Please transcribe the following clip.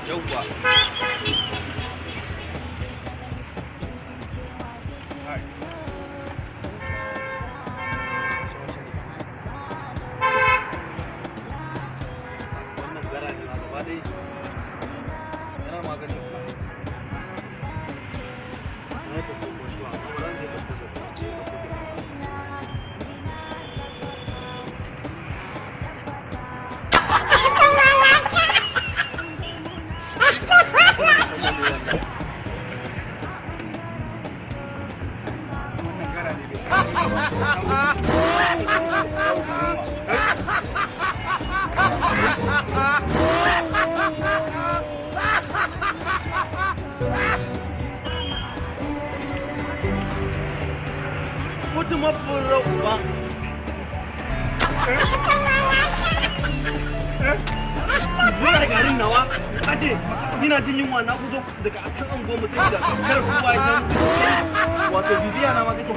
Yawwa. Hai. Wannan gara ne ma gaba ɗaya shi. Yana maganin ka. Na yi babban kwantuwa, amma ba zan je ɗauko jaka, je ɗauko jaka. Wannan gara ne bai sa. Kutu mafin uba. Zuwa garin nawa, aje, ina jin yunwa, na fito daga can anguwar mu saboda kar kowa ya san kai, wato bibiya na ma kake.